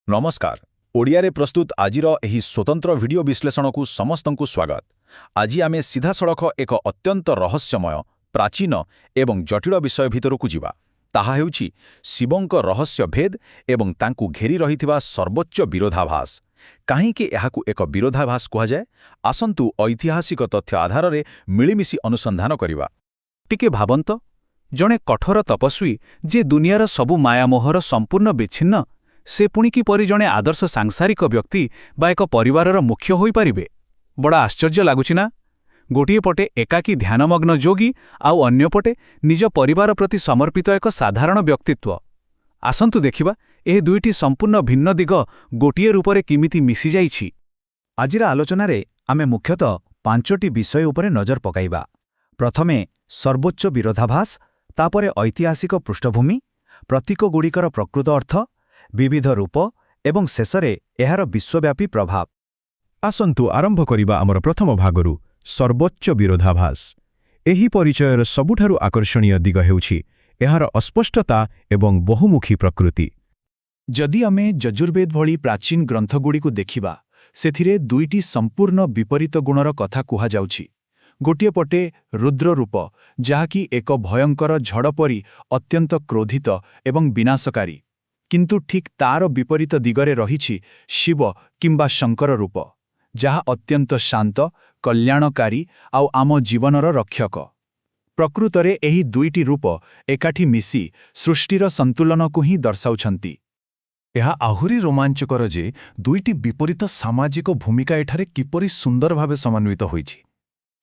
ନମସ୍କାର। ଓଡ଼ିଆରେ ପ୍ରସ୍ତୁତ ଆଜିର ଏହି ସ୍ୱତନ୍ତ୍ର ଭିଡିଓ ବିଶ୍ଳେଷଣକୁ ସମସ୍ତଙ୍କୁ ସ୍ୱାଗତ। ଆଜି ଆମେ ସିଧାସଳଖ ଏକ ଅତ୍ୟନ୍ତ ରହସ୍ୟମୟ, ପ୍ରାଚୀନ ଏବଂ ଜଟିଳ ବିଷୟ ଭିତରକୁ ଯିବା। ତାହା ହେଉଛି ଶିବଙ୍କ ରହସ୍ୟ ଭେଦ ଏବଂ ତାଙ୍କୁ ଘେରି ରହିଥିବା ସର୍ବୋଚ୍ଚ ବିରୋଧାଭାସ। କାହିଁକି ଏହାକୁ ଏକ ବିରୋଧାଭାସ କୁହାଯାଏ? ଆସନ୍ତୁ ଐତିହାସିକ ତଥ୍ୟ ଆଧାରରେ ମିଳିମିଶି ଅନୁସନ୍ଧାନ କରିବା। ଟିକେ ଭାବନ୍ତ, ଜଣେ କଠୋର ତପସ୍ୱୀ, ଯେ ଦୁନିଆର ସବୁ ମାୟାମୋହର ସମ୍ପୂର୍ଣ୍ଣ ବିଚ୍ଛିନ୍ନ, ସେ ପୁଣି କିପରି ଜଣେ ଆଦର୍ଶ ସାଂସାରିକ ବ୍ୟକ୍ତି ବା ଏକ ପରିବାରର ମୁଖ୍ୟ ହୋଇପାରିବେ? ବଡ଼ ଆଶ୍ଚର୍ଯ୍ୟ ଲାଗୁଛି ନା? ଗୋଟିଏ ପଟେ ଏକାକୀ ଧ୍ୟାନମଗ୍ନ ଯୋଗୀ, ଆଉ ଅନ୍ୟପଟେ ନିଜ ପରିବାର ପ୍ରତି ସମର୍ପିତ ଏକ ସାଧାରଣ ବ୍ୟକ୍ତିତ୍ୱ। ଆସନ୍ତୁ ଦେଖିବା, ଏହି ଦୁଇଟି ସମ୍ପୂର୍ଣ୍ଣ ଭିନ୍ନ ଦିଗ ଗୋଟିଏ ରୂପରେ କେମିତି ମିଶିଯାଇଛି। ଆଜିର ଆଲୋଚନାରେ ଆମେ ମୁଖ୍ୟତଃ ପାଞ୍ଚଟି ବିଷୟ ଉପରେ ନଜର ପକାଇବା। ପ୍ରଥମେ ସର୍ବୋଚ୍ଚ ବିରୋଧାଭାସ, ତାପରେ ଐତିହାସିକ ପୃଷ୍ଠଭୂମି, ପ୍ରତୀକଗୁଡ଼ିକର ପ୍ରକୃତ ଅର୍ଥ, ବିବିଧ ରୂପ ଏବଂ ଶେଷରେ ଏହାର ବିଶ୍ୱବ୍ୟାପୀ ପ୍ରଭାବ। ଆସନ୍ତୁ ଆରମ୍ଭ କରିବା ଆମର ପ୍ରଥମ ଭାଗରୁ, ସର୍ବୋଚ୍ଚ ବିରୋଧାଭାସ। ଏହି ପରିଚୟର ସବୁଠାରୁ ଆକର୍ଷଣୀୟ ଦିଗ ହେଉଛି ଏହାର ଅସ୍ପଷ୍ଟତା ଏବଂ ବହୁମୁଖୀ ପ୍ରକୃତି। ଯଦି ଆମେ ଯଜୁର୍ବେଦ ଭଳି ପ୍ରାଚୀନ ଗ୍ରନ୍ଥଗୁଡ଼ିକୁ ଦେଖିବା, ସେଥିରେ ଦୁଇଟି ସମ୍ପୂର୍ଣ୍ଣ ବିପରୀତ ଗୁଣର କଥା କୁହାଯାଉଛି। ଗୋଟିଏ ପଟେ ରୁଦ୍ର ରୂପ, ଯାହାକି ଏକ ଭୟଙ୍କର ଝଡ଼ ପରି ଅତ୍ୟନ୍ତ କ୍ରୋଧିତ ଏବଂ ବିନାଶକାରୀ। କିନ୍ତୁ ଠିକ୍ ତାର ବିପରୀତ ଦିଗରେ ରହିଛି ଶିବ କିମ୍ବା ଶଙ୍କର ରୂପ, ଯାହା ଅତ୍ୟନ୍ତ ଶାନ୍ତ, କଲ୍ୟାଣକାରୀ ଆଉ ଆମ ଜୀବନର ରକ୍ଷକ। ପ୍ରକୃତରେ ଏହି ଦୁଇଟି ରୂପ ଏକାଠି ମିଶି ସୃଷ୍ଟିର ସନ୍ତୁଳନକୁ ହିଁ ଦର୍ଶାଉଛନ୍ତି। ଏହା ଆହୁରି ରୋମାଞ୍ଚକର ଯେ ଦୁଇଟି ବିପରୀତ ସାମାଜିକ ଭୂମିକା ଏଠାରେ କିପରି ସୁନ୍ଦର ଭାବେ ସମନ୍ୱିତ ହୋଇଛି।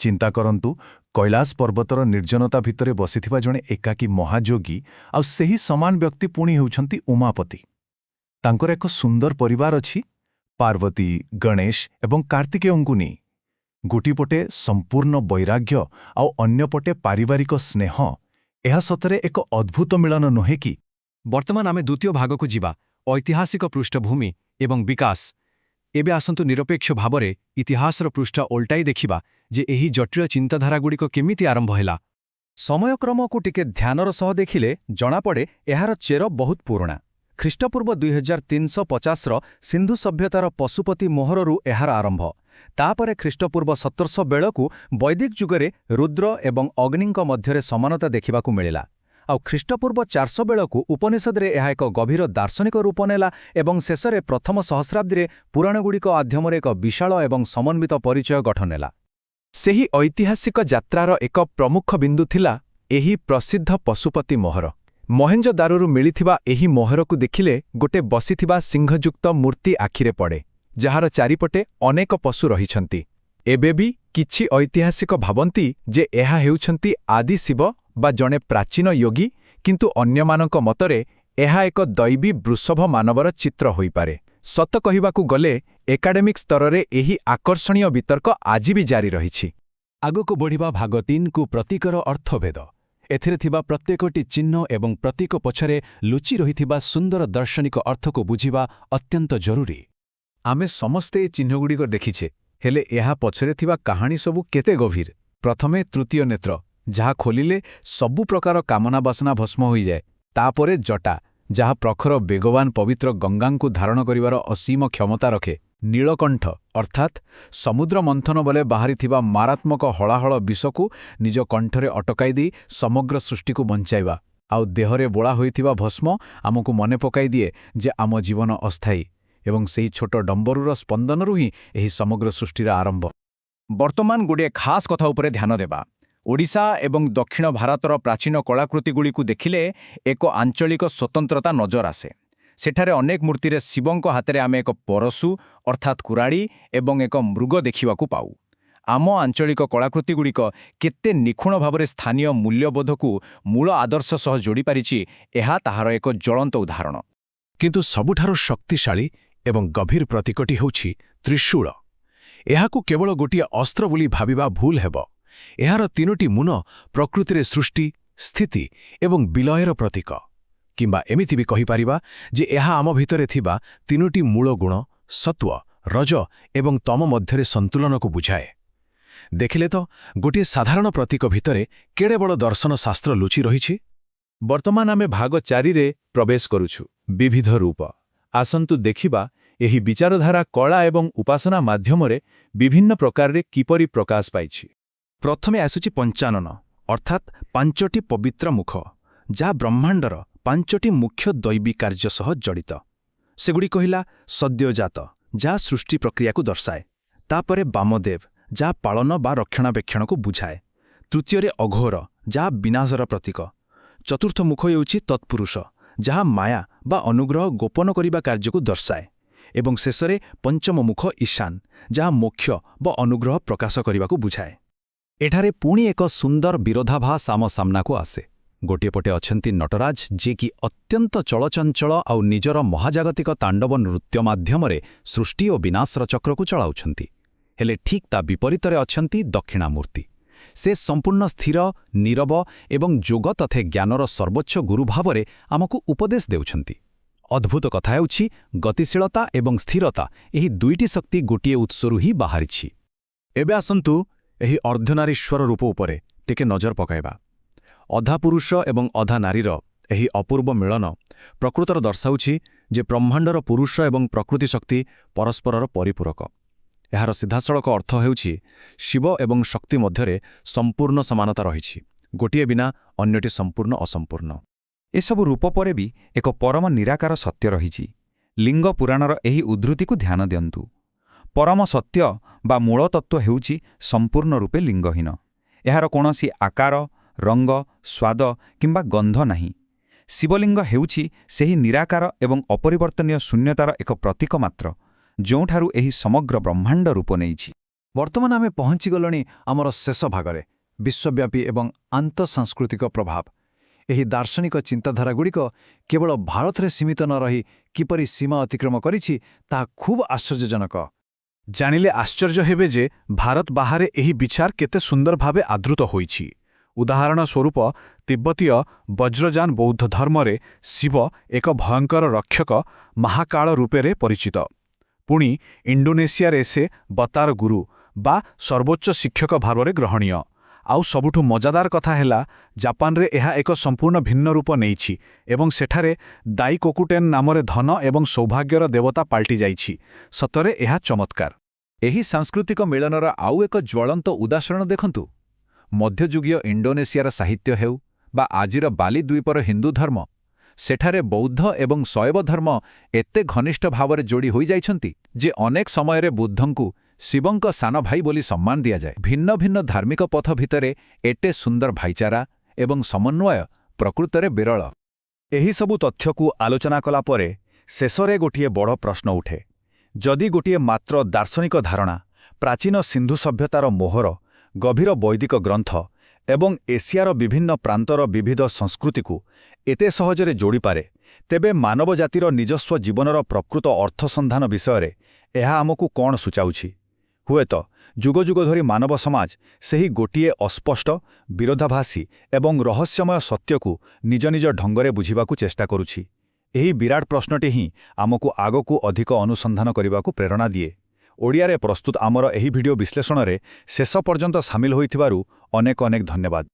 ଚିନ୍ତା କରନ୍ତୁ, କୈଳାସ ପର୍ବତର ନିର୍ଜନତା ଭିତରେ ବସିଥିବା ଜଣେ ଏକାକୀ ମହାଯୋଗୀ, ଆଉ ସେହି ସମାନ ବ୍ୟକ୍ତି ପୁଣି ହେଉଛନ୍ତି ଉମାପତି। ତାଙ୍କର ଏକ ସୁନ୍ଦର ପରିବାର ଅଛି, ପାର୍ବତୀ, ଗଣେଶ ଏବଂ କାର୍ତ୍ତିକେୟଙ୍କୁ ନେଇ। ଗୋଟିଏ ପଟେ ସମ୍ପୂର୍ଣ୍ଣ ବୈରାଗ୍ୟ ଆଉ ଅନ୍ୟପଟେ ପାରିବାରିକ ସ୍ନେହ, ଏହା ସତରେ ଏକ ଅଦ୍ଭୁତ ମିଳନ ନୁହେଁ କି? ବର୍ତ୍ତମାନ ଆମେ ଦ୍ୱିତୀୟ ଭାଗକୁ ଯିବା, ଐତିହାସିକ ପୃଷ୍ଠଭୂମି ଏବଂ ବିକାଶ। ଏବେ ଆସନ୍ତୁ ନିରପେକ୍ଷ ଭାବରେ ଇତିହାସର ପୃଷ୍ଠା ଓଲଟାଇ ଦେଖିବା ଯେ ଏହି ଜଟିଳ ଚିନ୍ତାଧାରାଗୁଡ଼ିକ କେମିତି ଆରମ୍ଭ ହେଲା। ସମୟକ୍ରମକୁ ଟିକେ ଧ୍ୟାନର ସହ ଦେଖିଲେ ଜଣାପଡ଼େ, ଏହାର ଚେର ବହୁତ ପୁରୁଣା। ଖ୍ରୀଷ୍ଟପୂର୍ବ 2350ର ସିନ୍ଧୁ ସଭ୍ୟତାର ପଶୁପତି ମୋହରରୁ ଏହାର ଆରମ୍ଭ। ତାପରେ ଖ୍ରୀଷ୍ଟପୂର୍ବ 1700 ବେଳକୁ ବୈଦିକ ଯୁଗରେ ରୁଦ୍ର ଏବଂ ଅଗ୍ନିଙ୍କ ମଧ୍ୟରେ ସମାନତା ଦେଖିବାକୁ ମିଳିଲା। ଆଉ ଖ୍ରୀଷ୍ଟପୂର୍ବ 400 ବେଳକୁ ଉପନିଷଦରେ ଏହା ଏକ ଗଭୀର ଦାର୍ଶନିକ ରୂପ ନେଲା ଏବଂ ଶେଷରେ ପ୍ରଥମ ସହସ୍ରାବ୍ଦୀରେ ପୁରାଣଗୁଡ଼ିକ ମାଧ୍ୟମରେ ଏକ ବିଶାଳ ଏବଂ ସମନ୍ୱିତ ପରିଚୟ ଗଠନ ହେଲା। ସେହି ଐତିହାସିକ ଯାତ୍ରାର ଏକ ପ୍ରମୁଖ ବିନ୍ଦୁ ଥିଲା ଏହି ପ୍ରସିଦ୍ଧ ପଶୁପତି ମୋହର। ମହେଞ୍ଜୋଦାରୋରୁ ମିଳିଥିବା ଏହି ମୋହରକୁ ଦେଖିଲେ ଗୋଟେ ବସିଥିବା ସିଂହଯୁକ୍ତ ମୂର୍ତ୍ତି ଆଖିରେ ପଡ଼େ, ଯାହାର ଚାରିପଟେ ଅନେକ ପଶୁ ରହିଛନ୍ତି। ଏବେ ବି କିଛି ଐତିହାସିକ ଭାବନ୍ତି ଯେ ଏହା ହେଉଛନ୍ତି ଆଦି ଶିବ ବା ଜଣେ ପ୍ରାଚୀନ ୟୋଗୀ, କିନ୍ତୁ ଅନ୍ୟମାନଙ୍କ ମତରେ ଏହା ଏକ ଦୈବୀ ବୃଷଭ ମାନବର ଚିତ୍ର ହୋଇପାରେ। ସତ କହିବାକୁ ଗଲେ ଏକାଡେମିକ୍ ସ୍ତରରେ ଏହି ଆକର୍ଷଣୀୟ ବିତର୍କ ଆଜି ବି ଜାରି ରହିଛି। ଆଗକୁ ବଢ଼ିବା ଭାଗ 3କୁ, ପ୍ରତୀକର ଅର୍ଥଭେଦ। ଏଥିରେ ଥିବା ପ୍ରତ୍ୟେକଟି ଚିହ୍ନ ଏବଂ ପ୍ରତୀକ ପଛରେ ଲୁଚି ରହିଥିବା ସୁନ୍ଦର ଦାର୍ଶନିକ ଅର୍ଥକୁ ବୁଝିବା ଅତ୍ୟନ୍ତ ଜରୁରୀ। ଆମେ ସମସ୍ତେ ଏ ଚିହ୍ନଗୁଡ଼ିକ ଦେଖିଛେ, ହେଲେ ଏହା ପଛରେ ଥିବା କାହାଣୀ ସବୁ କେତେ ଗଭୀର! ପ୍ରଥମେ ତୃତୀୟ ନେତ୍ର, ଯାହା ଖୋଲିଲେ ସବୁ ପ୍ରକାର କାମନା ବାସନା ଭସ୍ମ ହୋଇଯାଏ। ତାପରେ ଜଟା, ଯାହା ପ୍ରଖର ବେଗବାନ ପବିତ୍ର ଗଙ୍ଗାଙ୍କୁ ଧାରଣ କରିବାର ଅସୀମ କ୍ଷମତା ରଖେ। ନୀଳକଣ୍ଠ, ଅର୍ଥାତ୍ ସମୁଦ୍ର ମନ୍ଥନ ବେଳେ ବାହାରିଥିବା ମାରାତ୍ମକ ହଳାହଳ ବିଷକୁ ନିଜ କଣ୍ଠରେ ଅଟକାଇ ଦେଇ ସମଗ୍ର ସୃଷ୍ଟିକୁ ବଞ୍ଚାଇବା। ଆଉ ଦେହରେ ବୋଳା ହୋଇଥିବା ଭସ୍ମ ଆମକୁ ମନେ ପକାଇ ଦିଏ ଯେ ଆମ ଜୀବନ ଅସ୍ଥାୟୀ ଏବଂ ସେହି ଛୋଟ ଡମ୍ବରୁର ସ୍ପନ୍ଦନରୁ ହିଁ ଏହି ସମଗ୍ର ସୃଷ୍ଟିର ଆରମ୍ଭ। ବର୍ତ୍ତମାନ ଗୋଟିଏ ଖାସ୍ କଥା ଉପରେ ଧ୍ୟାନ ଦେବା। ଓଡ଼ିଶା ଏବଂ ଦକ୍ଷିଣ ଭାରତର ପ୍ରାଚୀନ କଳାକୃତିଗୁଡ଼ିକୁ ଦେଖିଲେ ଏକ ଆଞ୍ଚଳିକ ସ୍ୱତନ୍ତ୍ରତା ନଜର ଆସେ। ସେଠାରେ ଅନେକ ମୂର୍ତ୍ତିରେ ଶିବଙ୍କ ହାତରେ ଆମେ ଏକ ପରଶୁ, ଅର୍ଥାତ୍ କୁରାଢ଼ୀ, ଏବଂ ଏକ ମୃଗ ଦେଖିବାକୁ ପାଉ। ଆମ ଆଞ୍ଚଳିକ କଳାକୃତିଗୁଡ଼ିକ କେତେ ନିଖୁଣ ଭାବରେ ସ୍ଥାନୀୟ ମୂଲ୍ୟବୋଧକୁ ମୂଳ ଆଦର୍ଶ ସହ ଯୋଡ଼ିପାରିଛି, ଏହା ତାହାର ଏକ ଜ୍ୱଳନ୍ତ ଉଦାହରଣ। କିନ୍ତୁ ସବୁଠାରୁ ଶକ୍ତିଶାଳୀ ଏବଂ ଗଭୀର ପ୍ରତୀକଟି ହେଉଛି ତ୍ରିଶୂଳ। ଏହାକୁ କେବଳ ଗୋଟିଏ ଅସ୍ତ୍ର ବୋଲି ଭାବିବା ଭୁଲ ହେବ। ଏହାର ତିନୋଟି ମୁନ ପ୍ରକୃତିରେ ସୃଷ୍ଟି, ସ୍ଥିତି ଏବଂ ବିଲୟର ପ୍ରତୀକ। କିମ୍ବା ଏମିତି ବି କହିପାରିବା ଯେ ଏହା ଆମ ଭିତରେ ଥିବା ତିନୋଟି ମୂଳ ଗୁଣ, ସତ୍ତ୍ୱ, ରଜ ଏବଂ ତମ ମଧ୍ୟରେ ସନ୍ତୁଳନକୁ ବୁଝାଏ। ଦେଖିଲେ ତ, ଗୋଟିଏ ସାଧାରଣ ପ୍ରତୀକ ଭିତରେ କେଡ଼େ ବଡ଼ ଦର୍ଶନ ଶାସ୍ତ୍ର ଲୁଚି ରହିଛି? ବର୍ତ୍ତମାନ ଆମେ ଭାଗ 4ରେ ପ୍ରବେଶ କରୁଛୁ, ବିବିଧ ରୂପ। ଆସନ୍ତୁ ଦେଖିବା ଏହି ବିଚାରଧାରା କଳା ଏବଂ ଉପାସନା ମାଧ୍ୟମରେ ବିଭିନ୍ନ ପ୍ରକାରରେ କିପରି ପ୍ରକାଶ ପାଇଛି। ପ୍ରଥମେ ଆସୁଛି ପଞ୍ଚାନନ, ଅର୍ଥାତ୍ ପାଞ୍ଚଟି ପବିତ୍ର ମୁଖ, ଯାହା ବ୍ରହ୍ମାଣ୍ଡର ପାଞ୍ଚଟି ମୁଖ୍ୟ ଦୈବୀ କାର୍ଯ୍ୟ ସହ ଜଡ଼ିତ। ସେଗୁଡ଼ିକ ହେଲା ସଦ୍ୟଜାତ, ଯାହା ସୃଷ୍ଟି ପ୍ରକ୍ରିୟାକୁ ଦର୍ଶାଏ। ତାପରେ ବାମଦେବ, ଯାହା ପାଳନ ବା ରକ୍ଷଣାବେକ୍ଷଣକୁ ବୁଝାଏ। ତୃତୀୟରେ ଅଘୋର, ଯାହା ବିନାଶର ପ୍ରତୀକ। ଚତୁର୍ଥ ମୁଖ ହେଉଛି ତତ୍ପୁରୁଷ, ଯାହା ମାୟା ବା ଅନୁଗ୍ରହ ଗୋପନ କରିବା କାର୍ଯ୍ୟକୁ ଦର୍ଶାଏ। ଏବଂ ଶେଷରେ ପଞ୍ଚମ ମୁଖ ଈଶାନ, ଯାହା ମୋକ୍ଷ ବା ଅନୁଗ୍ରହ ପ୍ରକାଶ କରିବାକୁ ବୁଝାଏ। ଏଠାରେ ପୁଣି ଏକ ସୁନ୍ଦର ବିରୋଧାଭାସ ଆମ ସାମ୍ନାକୁ ଆସେ। ଗୋଟିଏ ପଟେ ଅଛନ୍ତି ନଟରାଜ, ଯିଏକି ଅତ୍ୟନ୍ତ ଚଳଚଞ୍ଚଳ ଆଉ ନିଜର ମହାଜାଗତିକ ତାଣ୍ଡବ ନୃତ୍ୟ ମାଧ୍ୟମରେ ସୃଷ୍ଟି ଓ ବିନାଶର ଚକ୍ରକୁ ଚଳାଉଛନ୍ତି। ହେଲେ ଠିକ୍ ତା ବିପରୀତରେ ଅଛନ୍ତି ଦକ୍ଷିଣାମୂର୍ତ୍ତି। ସେ ସମ୍ପୂର୍ଣ୍ଣ ସ୍ଥିର, ନୀରବ ଏବଂ ଯୋଗ ତଥା ଜ୍ଞାନର ସର୍ବୋଚ୍ଚ ଗୁରୁ ଭାବରେ ଆମକୁ ଉପଦେଶ ଦେଉଛନ୍ତି। ଅଦ୍ଭୁତ କଥା ହେଉଛି, ଗତିଶୀଳତା ଏବଂ ସ୍ଥିରତା, ଏହି ଦୁଇଟି ଶକ୍ତି ଗୋଟିଏ ଉତ୍ସରୁ ହିଁ ବାହାରିଛି। ଏବେ ଆସନ୍ତୁ ଏହି ଅର୍ଦ୍ଧନାରୀଶ୍ୱର ରୂପ ଉପରେ ଟିକେ ନଜର ପକାଇବା। ଅଧା ପୁରୁଷ ଏବଂ ଅଧା ନାରୀର ଏହି ଅପୂର୍ବ ମିଳନ ପ୍ରକୃତରେ ଦର୍ଶାଉଛି ଯେ ବ୍ରହ୍ମାଣ୍ଡର ପୁରୁଷ ଏବଂ ପ୍ରକୃତି ଶକ୍ତି ପରସ୍ପରର ପରିପୂରକ। ଏହାର ସିଧାସଳଖ ଅର୍ଥ ହେଉଛି, ଶିବ ଏବଂ ଶକ୍ତି ମଧ୍ୟରେ ସମ୍ପୂର୍ଣ୍ଣ ସମାନତା ରହିଛି। ଗୋଟିଏ ବିନା ଅନ୍ୟଟି ସମ୍ପୂର୍ଣ୍ଣ ଅସମ୍ପୂର୍ଣ୍ଣ। ଏସବୁ ରୂପ ପରେ ବି ଏକ ପରମ ନିରାକାର ସତ୍ୟ ରହିଛି। ଲିଙ୍ଗ ପୁରାଣର ଏହି ଉଦ୍ଧୃତିକୁ ଧ୍ୟାନ ଦିଅନ୍ତୁ। ପରମ ସତ୍ୟ ବା ମୂଳ ତତ୍ତ୍ୱ ହେଉଛି ସମ୍ପୂର୍ଣ୍ଣ ରୂପେ ଲିଙ୍ଗହୀନ। ଏହାର କୌଣସି ଆକାର, ରଙ୍ଗ, ସ୍ୱାଦ କିମ୍ବା ଗନ୍ଧ ନାହିଁ। ଶିବଲିଙ୍ଗ ହେଉଛି ସେହି ନିରାକାର ଏବଂ ଅପରିବର୍ତ୍ତନୀୟ ଶୂନ୍ୟତାର ଏକ ପ୍ରତୀକ ମାତ୍ର, ଯେଉଁଠାରୁ ଏହି ସମଗ୍ର ବ୍ରହ୍ମାଣ୍ଡ ରୂପ ନେଇଛି। ବର୍ତ୍ତମାନ ଆମେ ପହଞ୍ଚିଗଲଣି ଆମର ଶେଷ ଭାଗରେ, ବିଶ୍ୱବ୍ୟାପୀ ଏବଂ ଆନ୍ତଃସାଂସ୍କୃତିକ ପ୍ରଭାବ। ଏହି ଦାର୍ଶନିକ ଚିନ୍ତାଧାରାଗୁଡ଼ିକ କେବଳ ଭାରତରେ ସୀମିତ ନ ରହି କିପରି ସୀମା ଅତିକ୍ରମ କରିଛି, ତାହା ଖୁବ୍ ଆଶ୍ଚର୍ଯ୍ୟଜନକ। ଜାଣିଲେ ଆଶ୍ଚର୍ଯ୍ୟ ହେବେ ଯେ ଭାରତ ବାହାରେ ଏହି ବିଚାର କେତେ ସୁନ୍ଦର ଭାବେ ଆଦୃତ ହୋଇଛି। ଉଦାହରଣ ସ୍ୱରୂପ, ତିବ୍ବତୀୟ ବଜ୍ରଯାନ ବୌଦ୍ଧ ଧର୍ମରେ ଶିବ ଏକ ଭୟଙ୍କର ରକ୍ଷକ ମହାକାଳ ରୂପରେ ପରିଚିତ। ପୁଣି ଇଣ୍ଡୋନେସିଆରେ ସେ ବତାର ଗୁରୁ ବା ସର୍ବୋଚ୍ଚ ଶିକ୍ଷକ ଭାବରେ ଗ୍ରହଣୀୟ। ଆଉ ସବୁଠୁ ମଜାଦାର କଥା ହେଲା, ଜାପାନରେ ଏହା ଏକ ସମ୍ପୂର୍ଣ୍ଣ ଭିନ୍ନ ରୂପ ନେଇଛି ଏବଂ ସେଠାରେ ଦାଇକୋକୁଟେନ୍ ନାମରେ ଧନ ଏବଂ ସୌଭାଗ୍ୟର ଦେବତା ପାଲଟି ଯାଇଛି। ସତରେ ଏହା ଚମତ୍କାର। ଏହି ସାଂସ୍କୃତିକ ମିଳନର ଆଉ ଏକ ଜ୍ୱଳନ୍ତ ଉଦାହରଣ ଦେଖନ୍ତୁ। ମଧ୍ୟଯୁଗୀୟ ଇଣ୍ଡୋନେସିଆର ସାହିତ୍ୟ ହେଉ ବା ଆଜିର ବାଲି ଦ୍ୱୀପର ହିନ୍ଦୁ ଧର୍ମ, ସେଠାରେ ବୌଦ୍ଧ ଏବଂ ଶୈବ ଧର୍ମ ଏତେ ଘନିଷ୍ଠ ଭାବରେ ଯୋଡ଼ି ହୋଇଯାଇଛନ୍ତି ଯେ ଅନେକ ସମୟରେ ବୁଦ୍ଧଙ୍କୁ ଶିବଙ୍କ ସାନ ଭାଇ ବୋଲି ସମ୍ମାନ ଦିଆଯାଏ। ଭିନ୍ନ ଭିନ୍ନ ଧାର୍ମିକ ପଥ ଭିତରେ ଏତେ ସୁନ୍ଦର ଭାଇଚାରା ଏବଂ ସମନ୍ୱୟ ପ୍ରକୃତରେ ବିରଳ। ଏହିସବୁ ତଥ୍ୟକୁ ଆଲୋଚନା କଲା ପରେ ଶେଷରେ ଗୋଟିଏ ବଡ଼ ପ୍ରଶ୍ନ ଉଠେ। ଯଦି ଗୋଟିଏ ମାତ୍ର ଦାର୍ଶନିକ ଧାରଣା ପ୍ରାଚୀନ ସିନ୍ଧୁ ସଭ୍ୟତାର ମୋହର, ଗଭୀର ବୈଦିକ ଗ୍ରନ୍ଥ ଏବଂ ଏସିଆର ବିଭିନ୍ନ ପ୍ରାନ୍ତର ବିବିଧ ସଂସ୍କୃତିକୁ ଏତେ ସହଜରେ ଯୋଡ଼ିପାରେ, ତେବେ ମାନବ ଜାତିର ନିଜସ୍ୱ ଜୀବନର ପ୍ରକୃତ ଅର୍ଥ ସନ୍ଧାନ ବିଷୟରେ ଏହା ଆମକୁ କ'ଣ ସୂଚାଉଛି? ହୁଏତ ଯୁଗ ଯୁଗ ଧରି ମାନବ ସମାଜ ସେହି ଗୋଟିଏ ଅସ୍ପଷ୍ଟ, ବିରୋଧାଭାସୀ ଏବଂ ରହସ୍ୟମୟ ସତ୍ୟକୁ ନିଜ ନିଜ ଢଙ୍ଗରେ ବୁଝିବାକୁ ଚେଷ୍ଟା କରୁଛି। ଏହି ବିରାଟ ପ୍ରଶ୍ନଟି ହିଁ ଆମକୁ ଆଗକୁ ଅଧିକ ଅନୁସନ୍ଧାନ କରିବାକୁ ପ୍ରେରଣା ଦିଏ। ଓଡ଼ିଆରେ ପ୍ରସ୍ତୁତ ଆମର ଏହି ଭିଡିଓ ବିଶ୍ଳେଷଣରେ ଶେଷ ପର୍ଯ୍ୟନ୍ତ ସାମିଲ ହୋଇଥିବାରୁ ଅନେକ ଅନେକ ଧନ୍ୟବାଦ।